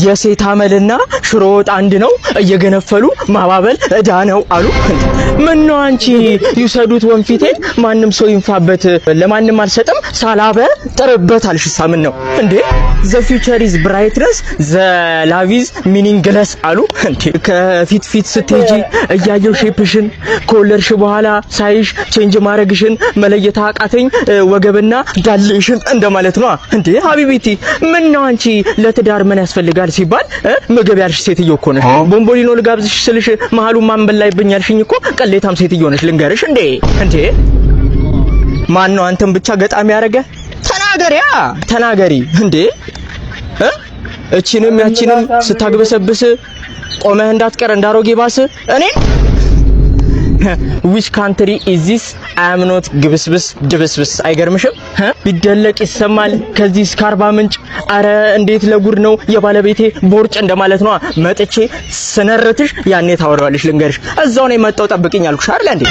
የሴት አመልና ሽሮ ወጥ አንድ ነው፣ እየገነፈሉ ማባበል እዳ ነው አሉ። ምን ነው አንቺ ይውሰዱት ወንፊቴን፣ ማንም ሰው ይንፋበት፣ ለማንም አልሰጥም ሳላበ ጥርበት አልሽሳ ምን ነው እንዴ? The future is brightness, the love is meaningless አሉ። እንዴ ከፊት ፊት ስትሄጂ እያየው shape ሽን፣ ከወለድሽ በኋላ ሳይሽ change ማድረግሽን መለየት አቃተኝ ወገብና ዳሌሽን እንደማለት ነው። እንዴ حبيبتي ምን ነው አንቺ ለትዳር ምን ያስፈልጋል ሲባል ምግብ ያልሽ ሴትዮ እኮ ነሽ። ቦምቦሊኖ ልጋብዝሽ ስልሽ መሀሉን ማን በላይብኝ ያልሽኝ እኮ ቅሌታም ሴትዮ ነሽ። ልንገርሽ እንዴ። እንዴ ማን ነው አንተን ብቻ ገጣሚ ያደረገ? ተናገሪያ ተናገሪ እንዴ እ እቺንም ያቺንም ስታግበሰብስ ቆመህ እንዳትቀር እንዳሮጌ ባስ። እኔ which country is this? I'm not ግብስብስ ድብስብስ። አይገርምሽም? ቢደለቅ ይሰማል ከዚህ እስከ አርባ ምንጭ። አረ እንዴት ለጉድ ነው የባለቤቴ ቦርጭ እንደማለት ነው። መጥቼ ስነርትሽ ያኔ ታወራዋለሽ። ልንገርሽ እዛው ነው የመጣው፣ ጠብቂኝ አልኩሽ አይደል እንዴ?